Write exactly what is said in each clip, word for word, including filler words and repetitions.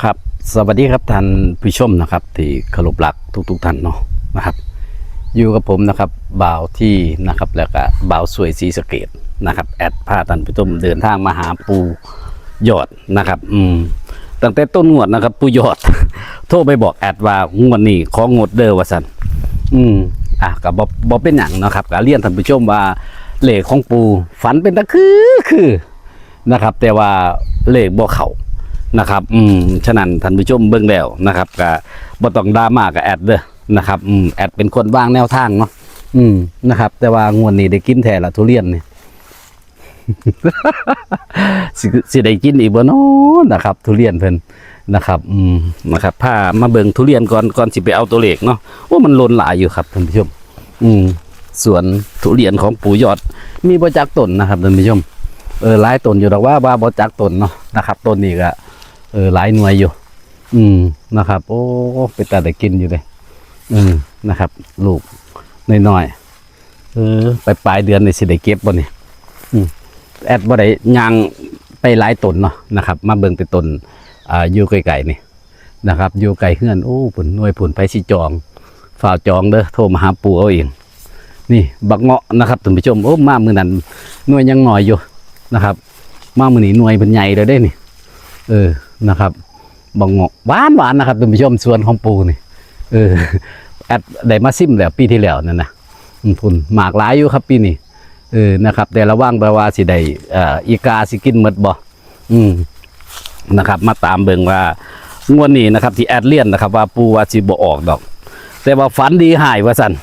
ครับ สวัสดีครับท่านผู้ชมนะครับ ที่เคารพรักทุกๆท่านเนาะนะครับ อยู่กับผมนะครับ บ่าวที่นะครับ แล้วก็บ่าวสวยศรีสะเกษนะครับ แอดพาท่านผู้ชมเดินทางมาหาปู่ยอดนะครับ อืม ตั้งแต่ต้นงวดนะครับ ปู่ยอด โทรไปบอกแอดว่างวดนี้ของงดเด้อว่าซั่น อืม อ่ะ ก็บ่ บ่เป็นหยังเนาะครับ ก็เรียนท่านผู้ชมว่าเลขของปู่ฝันเป็นตาคือคือ นะครับ แต่ว่าเลขบ่เข้านะครับ อืม ฉะนั้นท่านผู้ชมเบิ่งแล้วนะครับ ก็บ่ต้องดราม่ากับแอดเด้อนะครับ อืม แอดเป็นคนวางแนวทางเนาะ อืม นะครับ แต่ว่างวดนี้ได้กินแท้ละทุเรียนนี่ สิ สิได้กินอีกบ่น้อนะครับ ทุเรียนเพิ่นนะครับ อืม นะครับ พามาเบิ่งทุเรียนก่อน ก่อนสิไปเอาตัวเลขเนาะ โอ้ มันหล่นหลายอยู่ครับท่านผู้ชม อืม สวนทุเรียนของปู่ยอด มีบ่จักต้นนะครับท่านผู้ชม เออ หลายต้นอยู่ดอกว่า ว่าบ่จักต้นเนาะนะครับ ต้นนี้ก็ เออ หลายหน่วยอยู่ อืม นะครับ โอ้ เป็นตาได้กินอยู่เลย อืม นะครับ ลูกน้อยๆ เออ ไปปลายเดือนนี่สิได้เก็บบ่นี่ อืม แอดบ่ได้ย่างไปหลายต้นเนาะนะครับ มาเบิ่งแต่ต้น อ่า อยู่ไกลๆนี่นะครับ อยู่ไกลเฮือน โอ้ ผุ่นหน่วยผุ่น ไผสิจอง ฝ่าวจองเด้อ โทรมาหาปู่เอาเอง นี่ บักเงาะนะครับท่านผู้ชม โอ้ มามื้อนั้นหน่วยยังน้อยอยู่นะครับ มามื้อนี้หน่วยเพิ่นใหญ่แล้วเด้นี่ เออ นะครับ บักเงาะหวานๆนะครับท่านผู้ชม สวนของปู่นี่ เออ แอดได้มาซิมแล้วปีที่แล้วนั่นนะ อืม ผุ่น หมากหลายอยู่ครับปีนี้ เออ นะครับ แต่ระวังแปลว่าสิได้ เอ่อ อีกาสิกินหมดบ่ อืม นะครับ มาตามเบิ่งว่างวดนี้นะครับ ที่แอดเรียนนะครับ ว่าปู่ว่าสิบ่ออกดอก แต่ว่าฝันดีหายว่าซั่น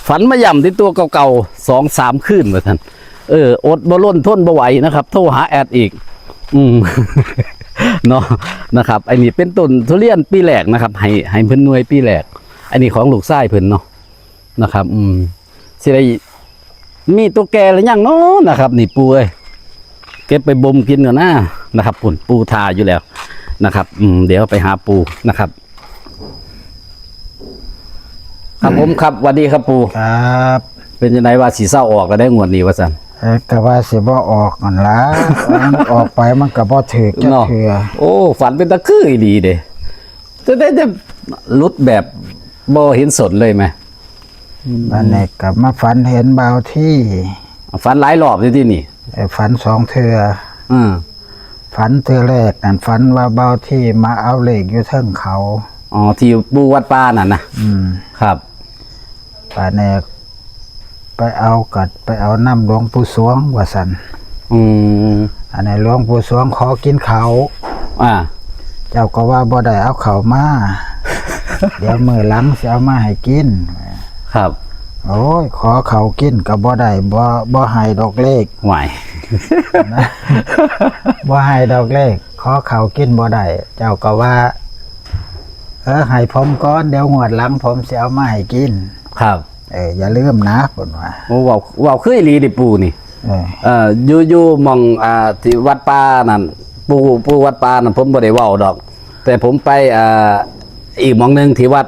ฝันมาย้ำที่ตัวเก่าๆ สองสามคืนว่าซั่น เออ อดบ่ล้นทนบ่ไหวนะครับ โทรหาแอดอีก อืม เนาะ นะครับ อันนี้เป็นต้นทุเรียนปีแรกนะครับ ให้ ให้เพิ่นหน่วยปีแรก อันนี้ของลูกชายเพิ่นเนาะ นะครับ อืม สิได้มีตัวแก่หรือยังเนาะนะครับ นี่ปู่เอ้ย เก็บไปบ่มกินก่อนนะ นะครับ ผุ่น ปู่ท่าอยู่แล้วนะครับ อืม เดี๋ยวไปหาปู่นะครับ ครับผมครับ สวัสดีครับปู่ ครับ เป็นจังไดว่าสิเซาออกแล้วได้งวดนี้ว่าซั่น เอ้ย ก็ว่าสิบ่ออกนั่นล่ะ มันออกไปมันก็บ่ถืกจัก เนาะ เทื่อ โอ้ ฝันเป็นตาคืออีหลีเด้ แต่ แต่ แต่หลุดแบบบ่เห็นสนเลยไหม อืม อันนี้ก็มาฝันเห็นบ่าวที่ ฝันหลายรอบเลยที่นี่ เอ่อ ฝันสองเทื่อ อืม ฝันเทื่อแรกนั่นฝันว่าบ่าวที่มาเอาเลขอยู่เทิงเขา อ๋อ ที่ปู่วัดป่านั่นนะ อืม ครับ ป่าแนก ไปเอากัด ไปเอาน้ำหลวงปู่สวงว่าซั่น อืม อันนี้หลวงปู่สวงขอกินข้าว อ่า เจ้าก็ว่าบ่ได้เอาข้าวมา เดี๋ยวมื้อหลังสิเอามาให้กิน ครับ โอ้ย ขอข้าวกินก็บ่ได้ บ่ บ่ให้ดอกเลข ไหว บ่ให้ดอกเลข ขอข้าวกินบ่ได้ เจ้าก็ว่า เออ ให้ผมก่อน เดี๋ยวงวดหลังผมสิเอามาให้กิน ครับ เออ อย่าลืมนะ เพิ่นว่า โอ้ เว้า เว้าคืออีหลีเด้ปู่นี่ เออ เอ่อ อยู่ อยู่หม่อง อ่า ที่วัดป่านั่น ปู่ ปู่วัดป่านั่น ผมบ่ได้เว้าดอก แต่ผมไป อ่า อีกหม่องหนึ่งที่วัด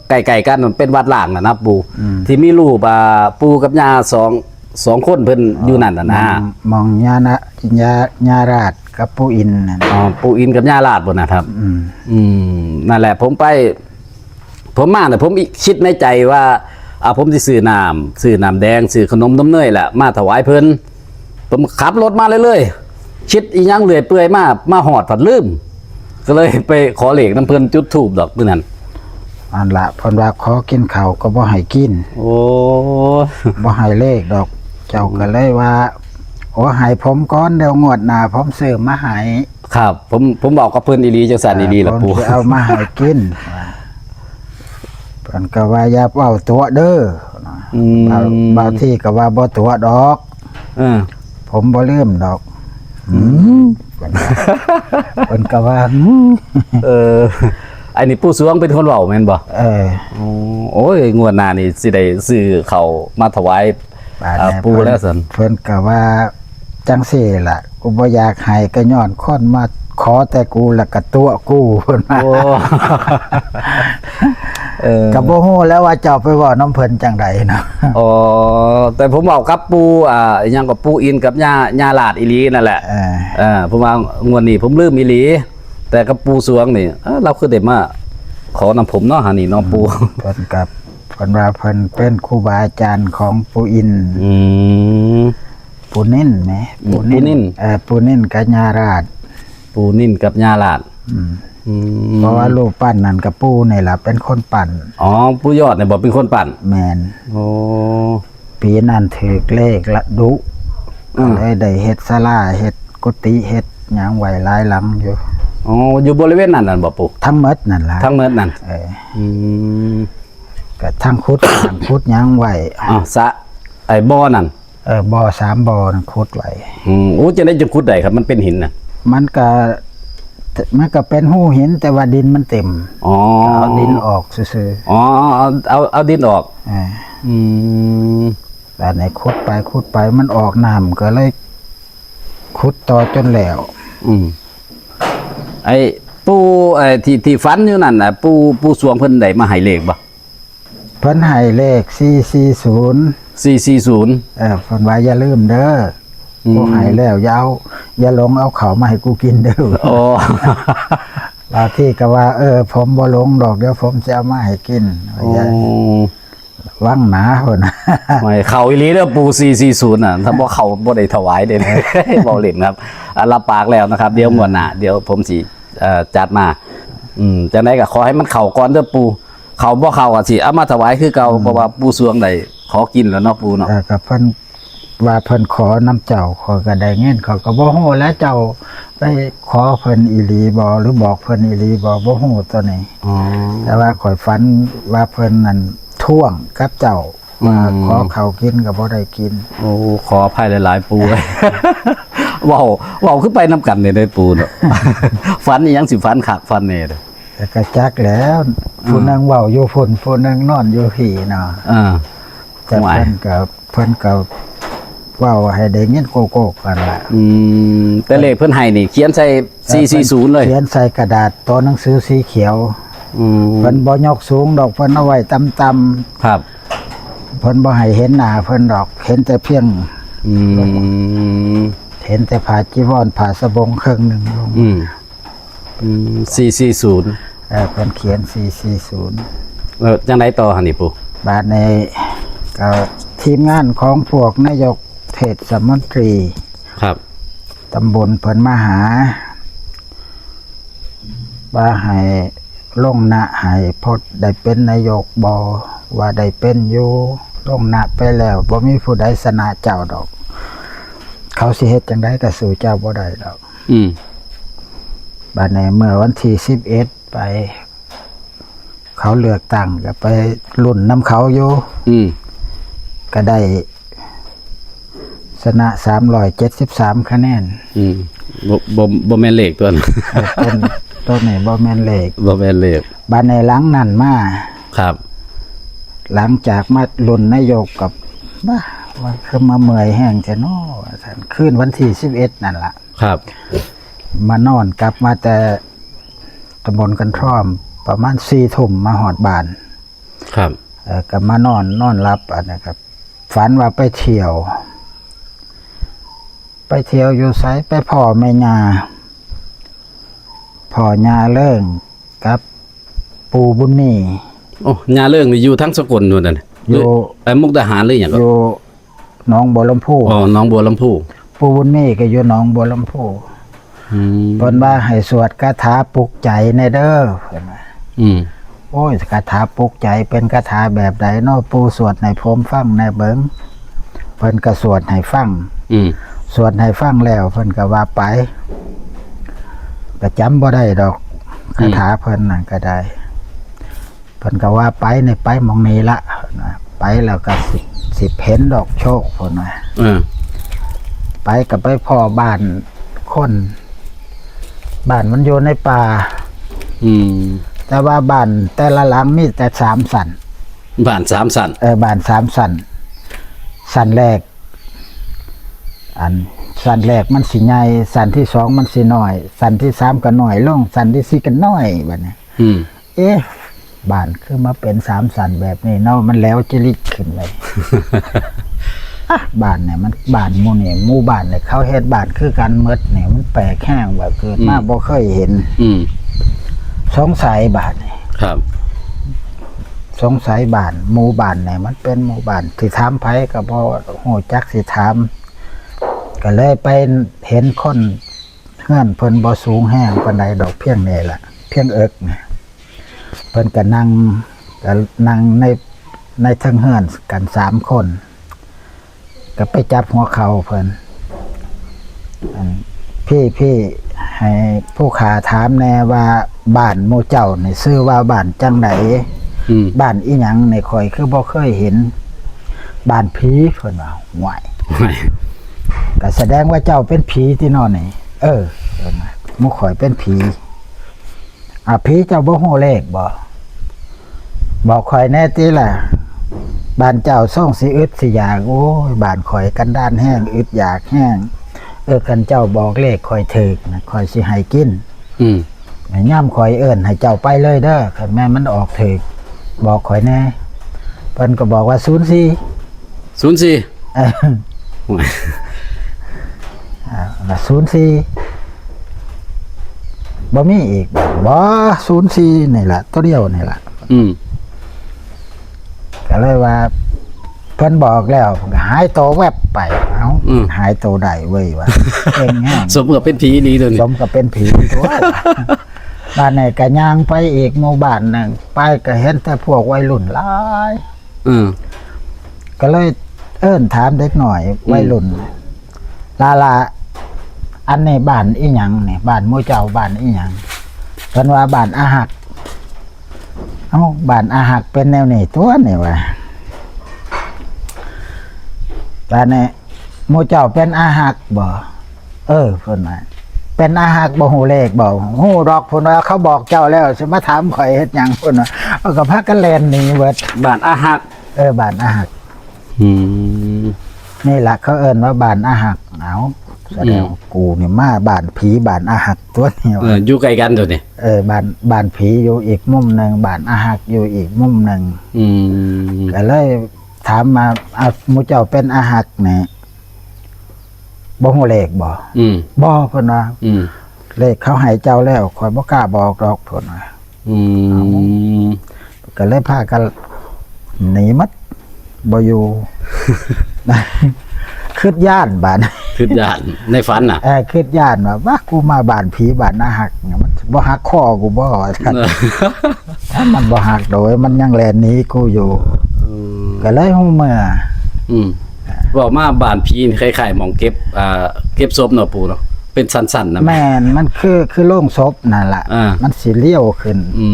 ใกล้ๆกัน มันเป็นวัดร้างน่ะนะปู่ อืม ที่มีรูป อ่า ปู่กับย่าสอง สองคนเพิ่นอยู่นั่นน่ะนะ หม่อง หม่องย่านะ ย่า ย่าราชกับปู่อินนั่น อ๋อ ปู่อินกับย่าราชบ่นะครับ อืม อืม นั่นแหละ ผมไป ผมมาน่ะ ผมคิดในใจว่า อ่า ผมสิซื้อน้ำ ซื้อน้ำแดง ซื้อขนมนมเนยแหละ มาถวายเพิ่น ผมขับรถมาเรื่อยๆ คิดอีหยังเรื่อยเปื่อยมา มาฮอดผัดลืม ก็เลยไปขอเลขนำเพิ่น จุดธูปดอกมื้อนั้น อันละ เพิ่นว่าขอกินข้าวก็บ่ให้กิน โอ้ บ่ให้เลขดอก เจ้าก็เลยว่า โอ้ ให้ผมก่อน เดี๋ยวงวดหน้าผมซื้อมาให้ ครับ ผม ผมบอกกับเพิ่นอีหลีจังซั่นอีหลีล่ะ เออ ปู่ ผมสิเอามาให้กิน เพิ่นก็ว่าอย่าเว้าตัวเด้อ อืม บาง บางทีก็ว่าบ่ตัวดอก เออ ผมบ่ลืมดอก อืม เพิ่นก็ว่า อืม เออ อันนี้ปู่สวงเป็นคนเว้าแม่นบ่ เออ โอ้ โอ้ย งวดหน้านี่สิได้ซื้อข้าวมาถวาย บาด อ่า นี้ ปู่แล้วซั่น เพิ่น เพิ่นก็ว่าจังซี่ล่ะ กูบ่อยากให้ก็ย้อนคนมาขอแต่กูแล้วก็ตัวกู เพิ่นว่า โอ้ เออ ก็บ่ฮู้แล้วว่าเจ้าไปเว้านำเพิ่นจังใดเนาะ อ๋อ แต่ผมเว้ากับปู่ อ่า อิหยังกับปู่อินกับย่า ย่าลาดอีหลีนั่นแหละ เออ เออ ผมว่างวดนี้ผมลืมอีหลี แต่กับปู่สวงนี่ เอ้อ เราคือได้มาขอนำผมเนาะ หานี่เนาะปู่ เพิ่นกับ เพิ่นว่าเพิ่นเป็นครูบาอาจารย์ของปู่อิน อืม ปู่นินแหม อืม ปู่นิน ปู่นิน เอ่อ ปู่นินกับย่าลาด ปู่นินกับย่าลาด อืม อืม เพราะว่ารูปปั้นนั่นกับปู่นี่ล่ะเป็นคนปั้น อ๋อ ปู่ยอดเนี่ยบอกเป็นคนปั้น แม่น โอ้ ปีนั้นถืกเลขละดุ อืม ก็เลยได้เฮ็ดศาลา เฮ็ดกุฏิ เฮ็ดหยังไว้หลายหลังอยู่ อ๋อ อยู่บริเวณนั้นนั่นบ่ปู่ ทั้งหมดนั่นล่ะ ทั้งหมดนั่น เออ อืม ก็ทั้งขุด ทั้งขุดหยังไว้ อ้าว สระ ไอ้บ่อนั่น เออ บ่อสามบ่อนั่นขุดไว้ อืม โอ้ จะได้จะขุดได้ครับ มันเป็นหินน่ะ มันก็ มันก็เป็นหูหิน แต่ว่าดินมันเต็ม อ๋อ เอาดินออกซื่อๆ อ๋อ เอา เอา เอาดินออก อ่า อืม บาดนี้ขุดไปขุดไปมันออกน้ำก็เลย ขุดต่อจนแล้ว อืม ไอ้ปู่ ไอ้ที่ ที่ฝันอยู่นั่นน่ะ ปู่ ปู่สวงเพิ่นได้มาให้เลขบ่ เพิ่นให้เลข สี่สี่ศูนย์ สี่สี่ศูนย์ เออ เพิ่นว่าอย่าลืมเด้อ อืม กูให้แล้ว อย่าเอา อย่าหลงเอาข้าวมาให้กูกินเด้อ อ๋อ บางทีก็ว่า เออ ผมบ่หลงดอก เดี๋ยวผมจะเอามาให้กิน โอ้ อย่า หวังหนาพุ่น ไม่เข้าอีหลีเด้อปู่ สี่สี่ศูนย์ น่ะ ถ้าบ่เข้าบ่ได้ถวายเด้ เว้าเล่นครับ อ่ะ รับปากแล้วนะครับ เดี๋ยวงวดหน้า เดี๋ยวผมสิ เอ่อ จัดมา อืม จังใดก็ขอให้มันเข้าก่อนเด้อปู่ เข้าบ่เข้าก็สิเอามาถวายคือเก่า อืม เพราะว่าปู่สวงได้ขอกินแล้วเนาะปู่เนาะ เออ ก็เพิ่นว่าเพิ่นขอนำเจ้า ข้อยก็ได้เงิน ข้อยก็บ่ฮู้แหล้ว เจ้าไปขอเพิ่นอีหลีบ่ หรือบอกเพิ่นอีหลีบ่ บ่ฮู้ตัวนี้ อ๋อ แต่ว่าข้อยฝันว่าเพิ่นนั่นทวงกับเจ้า อืม ว่าขอข้าวกินก็บ่ได้กิน โอ้ ขออภัยหลายๆ ปู่ เว้า เว้าคือไปนำกันเนี่ยได้ปู่เนาะ ฝันอีหยังสิฝันคักฝันแน่เด้อ แต่ก็จักแล้ว อืม ผู้หนึ่งเว้าอยู่พุ้น ผู้หนึ่งนอนอยู่พี้เนาะ อ่า แต่ ห่วย เพิ่นก็ เพิ่นก็เว้าให้ได้ยินโกกๆ กันล่ะ อืม แต่เลขเพิ่นให้นี่เขียนใส่ เอ่อ สี่สี่ศูนย์ เลย เขียนใส่กระดาษตัวหนังสือสีเขียว อืม เพิ่นบ่ยกสูงดอก เพิ่นเอาไว้ต่ำๆ ครับ เพิ่นบ่ให้เห็นหน้าเพิ่นดอก เห็นแต่เพียง อืม เห็นแต่ผ้าจีวร ผ้าสบงครึ่งหนึ่งลง อืม อืม สี่สี่ศูนย์ เออ เพิ่นเขียน สี่สี่ศูนย์ แล้วจังไดต่อหั่นนี่ปู่ บาดนี้ก็ทีมงานของพวกนายกเทศมนตรี ครับ ตำบลเพิ่นมาหา ว่าให้ลงนะให้พดได้เป็นนายกบ่ ว่าได้เป็นอยู่ ลงนะไปแล้ว บ่มีผู้ใดชนะเจ้าดอก เขาสิเฮ็ดจังใดก็สู้เจ้าบ่ได้ดอก อืม บาดนี้เมื่อวันที่สิบเอ็ดไป เขาเลือกตั้งก็ไปลุ้นนำเขาอยู่ อืม ก็ได้ชนะ สามร้อยเจ็ดสิบสาม คะแนน อืม บ่ บ่ บ่แม่นเลขตัวนั้น เออ ต้น ต้นนี้บ่แม่นเลข บ่แม่นเลข บาดนี้หลังนั้นมา ครับ หลังจากมาลุ้นนายกกับ บ้า มันคือมาเมื่อยแฮงแท้น้อ ว่าซั่น คืนวันที่สิบเอ็ดนั่นล่ะ ครับ มานอน กลับมาแต่ตำบลกันทรอม ประมาณสี่ทุ่มมาฮอดบ้าน ครับ เอ่อ ก็มานอน นอนหลับ อันนั้นครับ ฝันว่าไปเที่ยว ไปเที่ยวอยู่ไส ไปพ้อแม่ย่า พ้อย่าเลิ่งกับปู่บุญมี โอ้ ย่าเลิ่งนี่อยู่ทางสกลอยู่นั่น อยู่ เอ้ย มุกดาหารหรือหยังก็ อยู่หนองบัวลำพู อ๋อ หนองบัวลำพู ปู่บุญมีก็อยู่หนองบัวลำพู อืม เพิ่นว่าให้สวดคาถาปลุกใจแน่เด้อ เพิ่นว่า อืม โอ้ย คาถาปลุกใจเป็นคาถาแบบใดเนาะ ปู่สวดให้ผมฟังแน่เบิ่ง เพิ่นก็สวดให้ฟัง อืม สวดให้ฟังแล้ว เพิ่นก็ว่าไป ก็จำบ่ได้ดอก อืม คาถาเพิ่นนั่นก็ได้ เพิ่นก็ว่าไปนี่ไปหม่องนี้ละ เพิ่นว่า ไปแล้วก็สิ สิเห็นดอกโชค เพิ่นว่า เออ ไปก็ไปพ้อบ้านคน บ้านมันอยู่ในป่า อืม แต่ว่าบ้านแต่ละหลังมีแต่สามชั้น บ้านสามชั้น เออ บ้านสามชั้น ชั้นแรก อัน ชั้นแรกมันสิใหญ่ ชั้นที่สองมันสิน้อย ชั้นที่สามก็น้อยลง ชั้นที่สี่ก็น้อย บัดนี้ อืม เอ๊ะ บ้านคือมาเป็นสามชั้นแบบนี้เนาะ มันแหลวจิริกขึ้นเลย อ่ะ บ้านเนี่ยมันบ้านหมู่นี่หมู่บ้านเนี่ยเขาเฮ็ดบ้านคือกันหมดเนี่ยมันแปลกแฮงว่าเกิดมา อืม บ่เคยเห็น อืม สงสัยบ้านนี่ ครับ สงสัยบ้านหมู่บ้านเนี่ยมันเป็นหมู่บ้านที่ถามไผก็บ่ฮู้จักสิถาม ก็เลยไปเห็นคนเฮือนเพิ่นบ่สูงแฮงปานใดดอก เพียงนี่แหละ เพียงเอิกเนี่ย เพิ่นก็นั่ง ก็นั่งใน ในเทิงเฮือนกันสามคน ก็ไปจับหัวเข่าเพิ่น อัน พี่ พี่ ให้ผู้ข้าถามแหน่ว่าบ้านหมู่เจ้านี่ชื่อว่าบ้านจั่งใด อืม บ้านอิหยังนี่ข้อยคือบ่เคยเห็น บ้านผี เพิ่นว่า "ห่วย ห่วย ก็แสดงว่าเจ้าเป็นผีติเนาะนี่" เออ เพิ่นว่า "หมู่ข้อยเป็นผี" อ่ะ ผีเจ้าบ่ฮู้เลขบ่ บอกข้อยแหน่ติล่ะ บ้านเจ้าซ่องสิอึดสิอยาก โอ้ย บ้านข้อยกันดารแฮง อึดอยากแฮง เออ คันเจ้าบอกเลขข้อยถูกนะ ข้อยสิให้กิน อืม ยามข้อยเอิ้นให้เจ้าไปเลยเด้อ คันแม่นมันออกถูก บอกข้อยแหน่ เพิ่นก็บอกว่า ศูนย์สี่ ศูนย์สี่ เออ ห่วย อ่า ศูนย์สี่ บ่มีอีกบ่ บ่ ศูนย์สี่ นี่ล่ะ ตัวเดียวนี่ล่ะ อืม ก็เลยว่า เพิ่นบอกแล้ว ก็หายตัวแวบไป เอ้า อืม หายตัวได้เว้ยว่ะ เก่งแฮง สมกับเป็นผีอีหลีตัวนี้ สมกับเป็นผีตัว บ้านนี้ก็ย่างไปอีกหมู่บ้านหนึ่ง ไปก็เห็นแต่พวกวัยรุ่นหลาย อืม ก็เลยเอิ้นถามเด็กน้อย อืม วัยรุ่น "หล่าๆ อันนี้บ้านอิหยังนี่ บ้านหมู่เจ้าบ้านอิหยัง" เพิ่นว่า "บ้านอาหัก" เอ้า บ้านอาหักเป็นแนวนี้ตัวนี่วะ บ้านนี้ "หมู่เจ้าเป็นอาหักบ่" เออ เพิ่นว่า "เป็นอาหักบ่ฮู้เลขบ่" "ฮู้ดอก" เพิ่นว่า "เขาบอกเจ้าแล้ว สิมาถามข้อยเฮ็ดหยัง" เพิ่นว่า เอาก็พากันแล่นหนีเบิด บ้านอาหัก เออ บ้านอาหัก อืม นี่ล่ะเขาเอิ้นว่าบ้านอาหัก เอา แสดง อืม ว่ากูนี่มาบ้านผีบ้านอาหักตัวนี้ เออ อยู่ใกล้กันตัวนี้ เออ บ้าน บ้านผีอยู่อีกมุมหนึ่ง บ้านอาหักอยู่อีกมุมหนึ่ง อืม ก็เลยถามมา "อ่ะ หมู่เจ้าเป็นอาหักนี่ บ่ฮู้เลขบ่" อืม "บ่" เพิ่นว่า อืม "เลขเขาให้เจ้าแล้ว ข้อยบ่กล้าบอกดอก" เพิ่นว่า อืม ก็เลยพากันหนีหมด บ่อยู่ คิดย้านบาด คิดย้าน ในฝันน่ะ เออ คิดย้านว่า "ว้า กูมาบ้านผีบ้านอาหักเนี่ย มันบ่หักคอกูบ่" ว่าซั่น เออ ถ้ามันบ่หักโดย มันยังแล่นหนีกูอยู่ อืม ก็เลยฮู้เมื่อ อืม เว้ามาบ้านผีนี่คล้ายๆหม่องเก็บ อ่า เก็บศพเนาะปู่เนาะ เป็นชั้นๆนะ แม่น มันคือ คือโลงศพนั่นล่ะ อ่า มันสิเลี้ยวขึ้น อื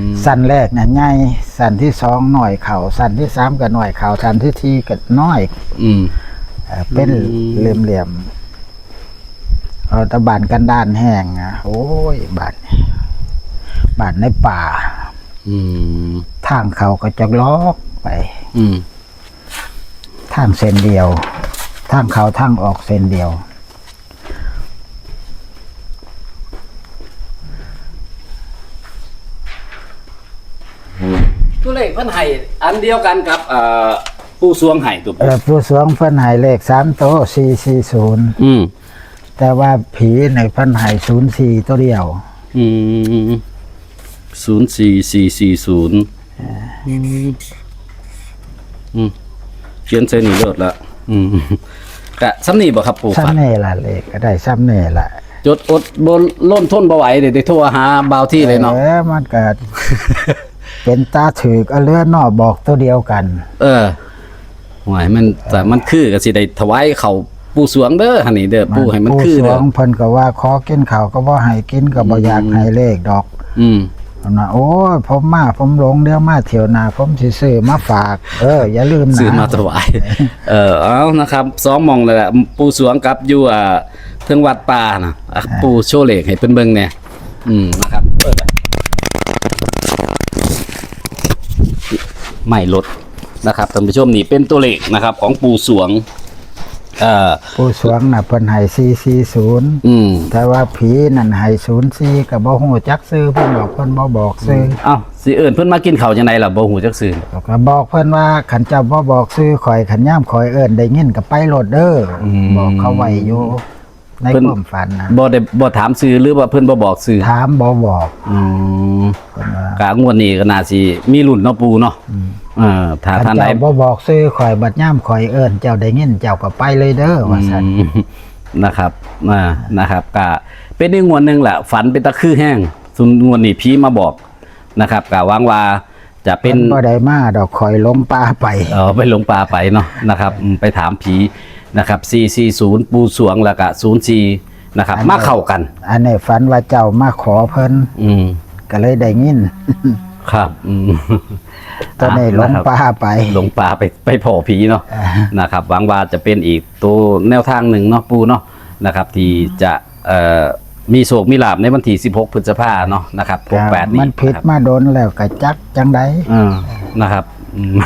ม ชั้นแรกน่ะใหญ่ ชั้นที่สองน้อยเข้า ชั้นที่สามก็น้อยเข้า ชั้นที่สี่ก็น้อย อืม เอ่อ เป็น อืม เหลี่ยมๆ เอาแต่บ้านกันดารแฮงอะ โอ้ย บ้าน บ้านในป่า อืม ทางเข้าก็จะลอกไป อืม ทางเส้นเดียว ทางเข้าทางออกเส้นเดียว ตัวเลขเพิ่นให้อันเดียวกันกับ เอ่อ ปู่สวงให้ตัว เอ่อ ปู่สวงเพิ่นให้เลขสามโต สี่สี่ศูนย์ อืม แต่ว่าผีในเพิ่นให้ศูนย์สี่ตัวเดียว อืม ศูนย์สี่ สี่สี่ศูนย์ อืม เขียนใส่นี่โลดละ อืม กะส่ำนี่บ่ครับปู่ ส่ำนี่ล่ะ เลขก็ได้ส่ำนี่ล่ะ จดอดบ่ล้นทนบ่ไหวเด้ ได้โทรหาบ่าวที่เลยเนาะ เออ มันก็ เป็นตาถืกเอาเลือเนาะ บอกตัวเดียวกัน เออ ห่วย มัน แต่มันคือก็สิได้ถวายเข้าปู่สวงเด้อ หั่นนี่เด้อ ปู่ให้มันคือเด้อ ปู่สวงเพิ่นก็ว่า ขอกินข้าวก็บ่ให้กิน ก็บ่อยากให้เลขดอก อืม เพิ่นว่า โอ้ย ผมมา ผมหลง เดี๋ยวมาเที่ยวหน้า ผมสิซื้อมาฝาก เออ อย่าลืมนะ ซื้อมาถวาย เออ เอานะครับ สองหม่องเลยล่ะ ปู่สวงกับอยู่ อ่า เทิงวัดป่านะ อ่ะ อ่า ปู่โชว์เลขให้เพิ่นเบิ่งแหน่ อืม นะครับ เปิดไป ไม่ลดนะครับ ท่านผู้ชม นี่เป็นตัวเลขนะครับ ของปู่สวง เออ ปู่สวงน่ะเพิ่นให้สี่สี่ศูนย์ อืม แต่ว่าผีนั่นให้ศูนย์สี่ ก็บ่ฮู้จักชื่อเพิ่นดอก เพิ่นบ่บอกชื่อ เอ้า สิเอิ้นเพิ่นมากินข้าวจังไดล่ะ บ่ฮู้จักชื่อ ก็บอกเพิ่นว่า คันเจ้าบ่บอกชื่อข่อย คันยามข่อยเอิ้นได้ยินก็ไปโลดเด้อ อืม บอกเขาไว้อยู่ใน เพิ่น ความฝันนะ บ่ได้ บ่ถามชื่อหรือว่าเพิ่นบ่บอกชื่อ ถามบ่บอก อืม เพิ่นว่า กะงวดนี้ก็น่าสิมีลุ้นเนาะปู่เนาะ อืม เออ ถ้า คัน ท่านใด เจ้าบ่บอกชื่อข่อย บัดยามข่อยเอิ้นเจ้าได้ยิน เจ้าก็ไปเลยเด้อ ว่าซั่น อืม นะครับ อ่า นะครับ ก็เป็นอีกงวดหนึ่งแหละ ฝันเป็นตาคือแฮง ส่วนงวดนี้ผีมาบอกนะครับ ก็หวังว่าจะเป็น เพิ่นบ่ได้มาดอก ข่อยหลงป่าไป เออ ไปหลงป่าไปเนาะนะครับ อืม ไปถามผีนะครับ สี่สี่ศูนย์ ปู่สวง แล้วก็ ศูนย์สี่ นะครับ อันนี้ มาเข้ากัน อันนี้ฝันว่าเจ้ามาขอเพิ่น อืม ก็เลยได้ยิน ครับ อืม ตอนนี้ อ่ะ หลง นะครับ ป่าไป หลงป่าไป ไปพ้อผีเนาะ อ่า นะครับ หวังว่าจะเป็นอีกตัวแนวทางหนึ่งเนาะปู่เนาะ นะครับ ที่จะ เอ่อ มีโชคมีลาภในวันที่สิบหก พฤษภาเนาะนะครับ ครับ หกแปด นี้ มันผิด นะครับ มาโดนแล้วก็จักจังใด เออ นะครับ อืม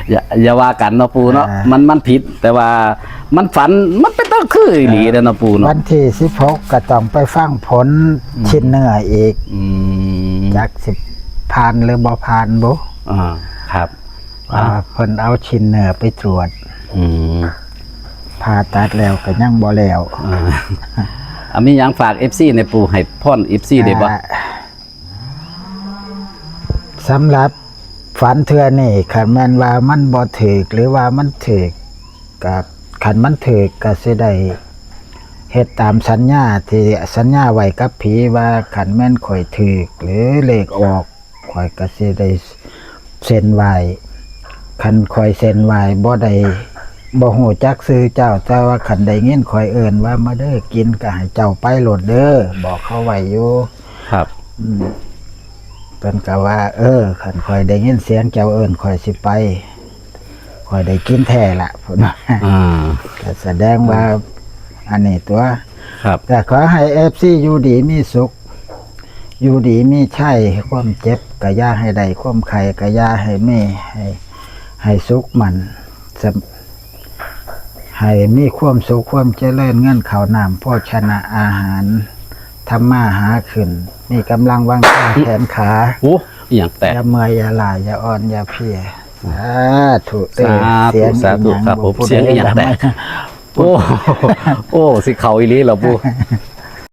อย่า อย่าว่ากันเนาะปู่เนาะ อ่า มัน มันผิด แต่ว่ามันฝัน มันเป็นตาคืออีหลีเด้อเนาะปู่เนาะ วันที่สิบหก ก็ต้องไปฟังผล อืม ชิ้นเนื้ออีก อืม จักสิผ่านหรือบ่ผ่านบุ อ่า ครับ ว่า อ่า เพิ่นเอาชิ้นเนื้อไปตรวจ อืม ผ่าตัดแล้วก็ยังบ่แล้ว อ่า อ่ะ มีหยังฝาก เอฟซี ในปู่ ให้พร เอฟซี ได้บ่ อ่า สำหรับฝันเทื่อนี้ คันแม่นว่ามันบ่ถูก หรือว่ามันถูก ก็ คันมันถูกก็สิได้เฮ็ดตามสัญญาที่สัญญาไว้กับผีว่า คันแม่นข่อยถูก หรือเลขออก ข่อยก็สิได้เส้นไหว้ คันข่อยเส้นไหว้บ่ได้ บ่ฮู้จักชื่อเจ้า แต่ว่าคันได้ยินข่อยเอิ้นว่า มาเด้อกิน ก็ให้เจ้าไปโลดเด้อ บอกเขาไว้อยู่ ครับ อืม เพิ่นก็ว่า เออ คันข่อยได้ยินเสียงเจ้าเอิ้น ข่อยสิไป ข่อยได้กินแท้ละ เพิ่นว่า อ่า ก็แสดงว่า อันนี้ตัว ครับ ก็ขอให้ เอฟซี อยู่ดีมีสุข อยู่ดีมีชัย ความเจ็บก็อย่าให้ได้ ความไข้ก็อย่าให้มี ให้ ให้สุขมั่น สำ ให้มีความสุขความเจริญ เงินเข้าน้ำโภชนะอาหาร ทำมาหาขึ้น มีกำลังวังชาแขนขา โอ้ อีหยังแตก อย่าเมื่อยอย่าล้าอย่าอ่อนอย่าเพลีย สาธุเด้อ สาธุ เสียง สาธุ อีหยัง ครับผม บ่พูด เสียงอีหยังแตก ได้ โอ้ โอ้ สิเข้าอีหลีเหรอปู่